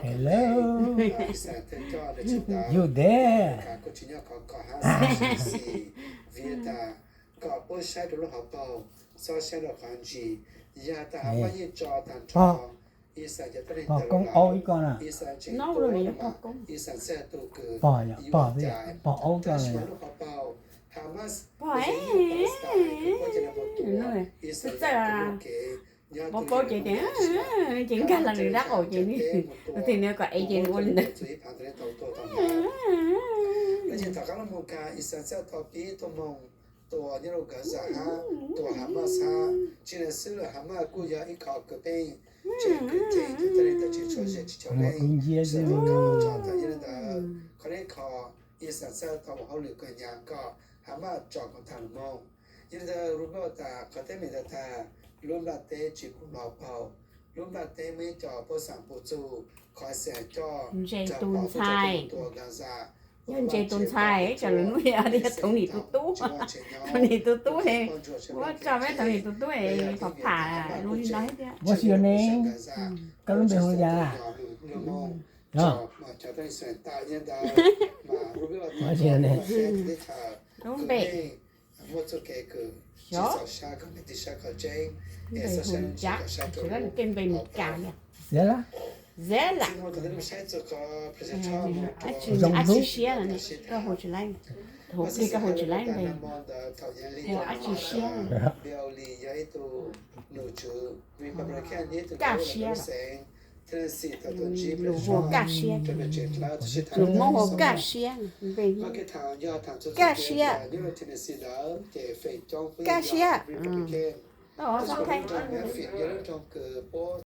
Hello. You there? Vim tas kom puab saib rau lub hauv paug, txhob saib rau qhov ntsis. Yog tas Hamas yeej tso tag nrho Israel cov tuab neeg tawm los, Israel tseem tuaj mas Israel txhaj tu kws yuav cais. Tab sis mas lub hauv paug Hamas, Palestine, puab cov neeg mus tua Israel txoj kev nyob tub nyob ces nkag los nws dab qaum ces nws, tus twg nws kom ev ces nws ua li ntawd. Lawv ces tom qab lub mus kag Israel txhaj tau pib tuaj moog tua nyob rau Gaza hab tua Hamas hab. Tsis li ntawd xwb los Hamas kuj yog ib qho kws pheej tseem kwv ceem cov tuab neeg ntawd tsis tshua zem tsis tshua leej. Txhaj tau kab moog tso tawm yog li ntawd qhov dleb kho Israel txhaj tau ua hauj lwm kws nyam kom Hamas tso koom tag lug moog. Yog li ntawd lub nplaj tas qhov teeb meem ntawd tas lub nplaj teb tsis pum los paug, lub nplaj teb muaj ib co puab xaam pum txug qhov xaam coj ntse tus ntxhais. Yog ntse tus ntxhais, tsam lwm hnub yog thoob nim tus tub, thoob nim tus tub, ua tso peb thoob nim tus tub pom pham lub li no thiab. What's your name? Koj lub npe hu li cas? What's your name? Lub npe, xyov, npe hu cas, tej npe Meskas li. Zela. Dab tsi siab na, koj hu tsis laib, thaum ub koj hu tsis laib npe, hu dab tsi siab. Kaj siab, lus Hmoob hu kaj siab, npe kaj siab, kaj siab. Tau, txhob thaij.